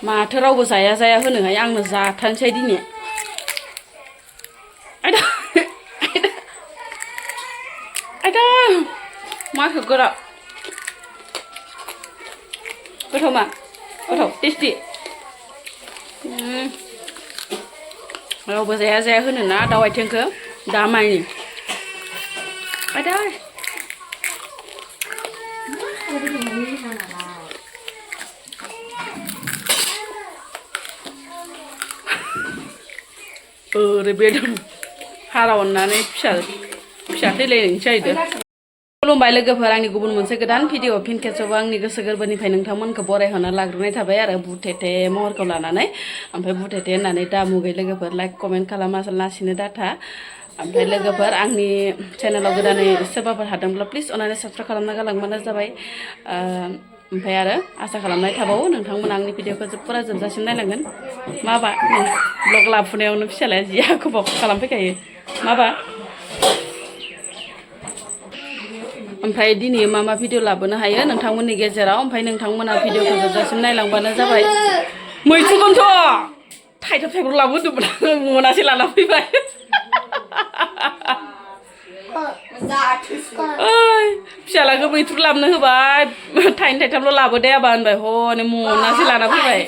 माथो रावबो जाया जाया होनोहाय आंनो जाथारनोसै दिनै आयदा आयदा माखो गोरा गोथाव मा गोथाव टेस्टि रावबो जाया जाया होनो ना दाउ आथिंखौ दा मानि आयदा बेदर हारा अननानै फिसा थैलायनायनि जाहैदों खुलुमबाय लोगोफोर आंनि गुबुन मोनसे गोदान भिडिअ फिन खेबसेबाव आंनि गोसो गोरबोनिफ्राय नोंथांमोनखौ बरायहरना लाग्रोनाय थाबाय आरो बुथेथे महरखौ लानानै ओमफ्राय बुथेथे होननानै दा मुगै लोगोफोर लाइक कमेन्ट खालामा लासिनो डाटा ओमफ्राय लोगोफोर आंनि चेनेलाव गोदानै सोरबाफोर हादोंब्ला प्लिज अननानै साबस्क्राइब खालामना गालांबानो जाबाय ओमफ्राय आरो आसा खालामनाय थाबावो नोंथांमोना आंनि भिडिअखौ फुरा जोबजासिम नायलांगोन माबा ब्लग लाफुनायावनो फिसालाया जि आखुबाव खालामफैखायो माबा ओमफ्राय दिनै मा भिडिअ लाबोनो हायो नोंथांमोननि गेजेराव ओमफ्राय नोंथांमोना भिडिअखौ जोबजासिम नायलांबानो जाबाय मैथ्रुखौनोथ' थाइथाब थाइब्र' लाबोदोंमोन मोनासै लाना फैबाय फिसालाखौ मैथ्रु लाबोनो होबाय थाइनै थाइथामल' लाबोदे आबा होनबाय हनै मनासै लाना फैबाय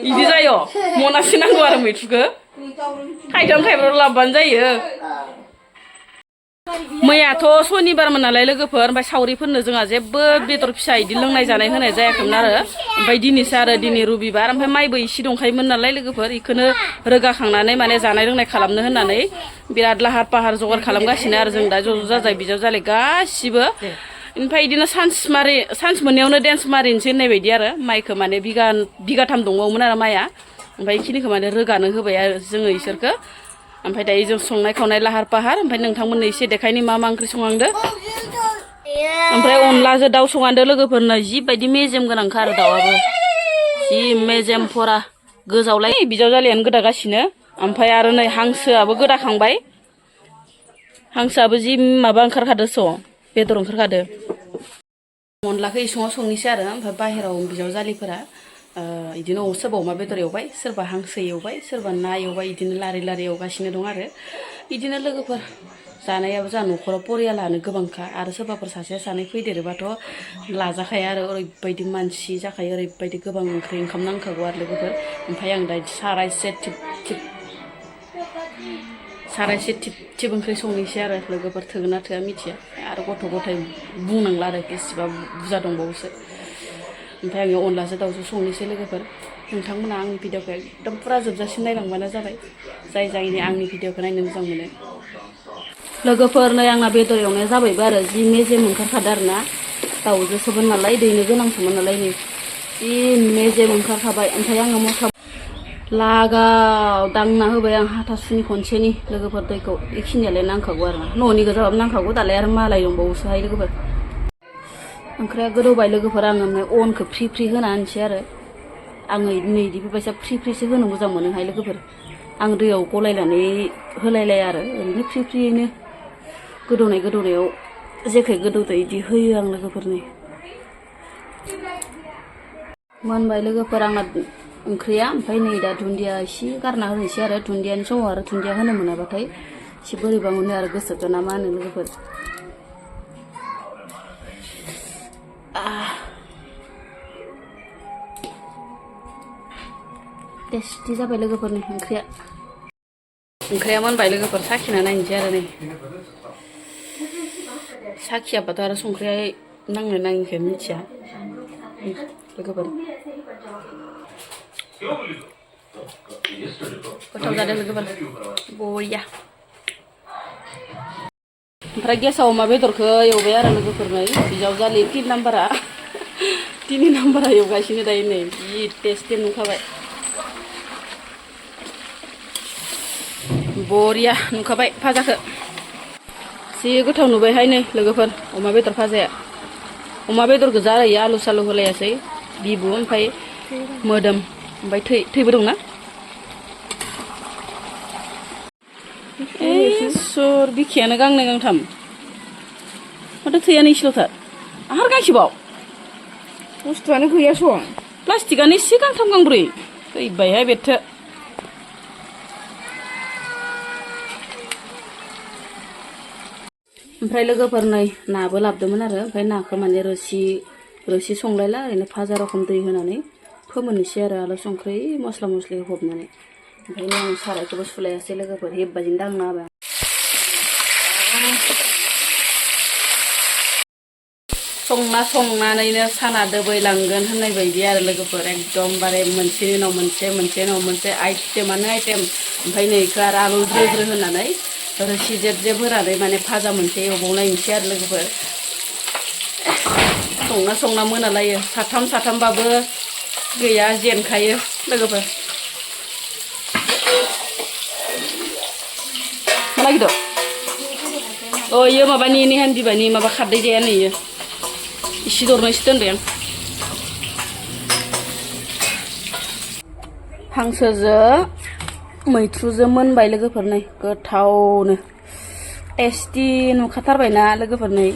बिदि जायो मनासै नांगौ आरो मैथ्रुखौ थाइथाम थाइब्र' लाबोबानो जायो मैयाथ' सनिबारमोन नालाय लोगोफोर ओमफ्राय सावरिफोरनो जोंहा जेबो बेदर फिसा इदि लोंनाय जानाय होनाय जायाखैमोन आरो ओमफ्राय दिनैसो आरो दिनै रबिबार ओमफ्राय माइबो इसे दंखायोमोन नालाय लोगोफोर इखौनो रोगाखांनानै माने जानाय लोंनाय खालामनो होननानै बिराद लाहार फाहार जगार खालामगासिनो आरो जों दा ज' जाजाय बिजावजालि गासिबो ओमफ्राय बिदिनो सान्स मोननायावनो डेन्स मारिनोसै होननाय बायदि आरो माइखौ माने बिगाथाम दंबावोमोन आरो माइआ ओमफ्राय बेखिनिखौ माने रोगानो होबाय आरो जोङो इसोरखौ ओमफ्राय दायो जों संनाय खावनाय लाहार फाहार ओमफ्राय नोंथांमोननो एसे देखायनि मा ओंख्रि संहांदो ओमफ्राय अनलाजों दाउ संहांदो लोगोफोरनो जिबायदि मेजेम गोनांखा आरो दाउआबो जि मेजेम फरा गोजावलाय बिजावजालियानो गोदागासिनो ओमफ्राय आरो नै हांसोआबो गोदाखांबाय हांसोआबो जि माबा ओंखारखादोस' बेदर ओंखारखादो अनलाखौ इसिङाव संनोसै आरो ओमफ्राय बाहेराव बिजावजालिफोरा बिदिनो सोरबा अमा बेदर एवबाय सोरबा हांसो एवबाय सोरबा ना एवबाय बिदिनो लारि लारि एवगासिनो दं आरो बिदिनो लोगोफोर जानायाबो जोंहा न'खराव परियालानो गोबांखा आरो सोरबाफोर सासेया सानै फैदेरोबाथ' लाजाखाया आरो ओरैबायदि मानसि जाखायो ओरैबायदि गोबां ओंखाम नांखागौ आरो लोगोफोर ओमफ्राय आं दा सारायसे थिब थिब ओंख्रि संनोसै आरो लोगोफोर थोगोन ना थोआ मिथिया आरो गथ' गथाय बुंनांला आरो बेसेबा बुरजा दंबावोसो ओमफ्राय आङो अनलाजों दाउजों संनोसै लोगोफोर नोंथांमोना आंनि भिडिअखौ एकदम फुरा जोबजासिम नायलांबानो जाबाय जाय जायनि आंनि भिडिअखौ नायनो मोजां मोनो लोगोफोर नै आंना बेदर एवनाया जाबायबो आरो जि मेजेम ओंखारखादो आरो ना दाउजोंसोमोन नालाय दैनो गोनांसोमोन नालाय नै जि मेजेम ओंखारखाबाय ओमफ्राय आङो मस्ला लागाव दांना होबाय आं हाथासुनि खनसेनि लोगोफोर दैखौ बेखिनियालाय नांखागौ आरो ना न'नि गोजाबाबो नांखागौ दालाय आरो मालाय दंबावोसोहाय लोगोफोर ओंख्रिया गोदौबाय लोगोफोर आङो अनखौ फ्रि फ्रि होना होनसै आरो आङो नै बिदिबायसा फ्रि फ्रिसो होनो मोजां मोनोहाय लोगोफोर आं दैयाव गलायनानै होलायलाया आरो ओरैनो फ्रि फ्रियैनो गोदौनायाव जेखाय गोदौदो बिदि होयो आं लोगोफोरनि मोनबाय लोगोफोर आंना ओंख्रिया ओमफ्राय नै दा दुन्दिया एसे गारना होनोसै आरो दुन्दियानि समाव आरो दुन्दिया होनो मोनाबाथाय एसे बोरैबा मोनो आरो गोसोखौ ना मा होनो लोगोफोर टेस्टि जाबाय लोगोफोरनि ओंख्रिया मोनबाय लोगोफोर साखिना नायनोसै आरो नै साखियाबाथ' आरो संख्रिया नांनो नाङिखौ मिथिया लोगोफोर गोथाव जादों लोगोफोर बरिया ओमफ्राय गेसाव अमा बेदरखौ एवबाय आरो लोगोफोरनो बिजावजालि 3 नाम्बारा एवगासिनो दायो नै जि टेस्टि नुखाबाय बरिया नुखाबाय भाजाखौ जि गोथाव नुबायहाय नै लोगोफोर अमा बेदर भाजाया अमा बेदर गोजा आरो आलु सालु होलायासै बिबु ओमफ्राय मोदोम ओमफ्राय थैबो दंना सोर बिखायानो गांनै गांथाम माथो थैयानो इसेल'थार आरो गांसेबाव बुस्थुआनो गैया सं प्लास्टिकानो एसे गांथाम गांब्रै फैबायहाय बेथो ओमफ्राय लोगोफोर नै नाबो लाबोदोंमोन आरो ओमफ्राय नाखौ माने रोसि संलायला ओरैनो भाजा रखम दै होनानै फोमोननोसै आरो आलु संख्रि मस्ला मस्लि होफबनानै ओमफ्राय आं सारायखौबो सुलायासै लोगोफोर हेब्बादिनो दांना होबाय संनानैनो साना दोबैलांगोन होननाय बायदि आरो लोगोफोर एकदमबारे मोनसेनि उनाव मोनसे आइटेमानो आइटेम ओमफ्राय नैखौ आरो आलु ज्रो होनानै रोसि जेब जेब होनानै माने भाजा मोनसे एवबावनायनोसै आरो लोगोफोर संना मोनालायो साथामबाबो गैया जेनखायो लोगोफोर मा नागिरदों इयो माबानि नेहान बिबारनि माबा खारदै जाया नै इयो इसे दरनैसो दोनबाय आं हांसोजों मैथ्रुजों मोनबाय लोगोफोर नै गोथावनो टेस्टि नुखाथारबायना लोगोफोर नै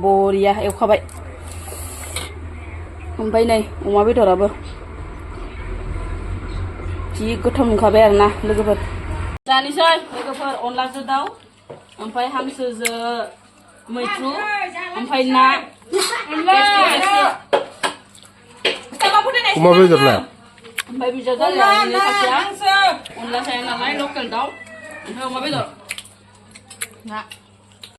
बरिया एवखाबाय ओमफ्राय नै अमा बेदराबो जि गोथाव नुखाबाय आरोना लोगोफोर जानोसै लोगोफोर अनलाजों दाउ ओमफ्राय हांसोजों मैथ्रु ओमफ्राय ना अमा बेदरलाय ओमफ्य बिजा जालाय अनला जाया नालाय लकेल दाउ ओमफ्राय अमा बेदर ना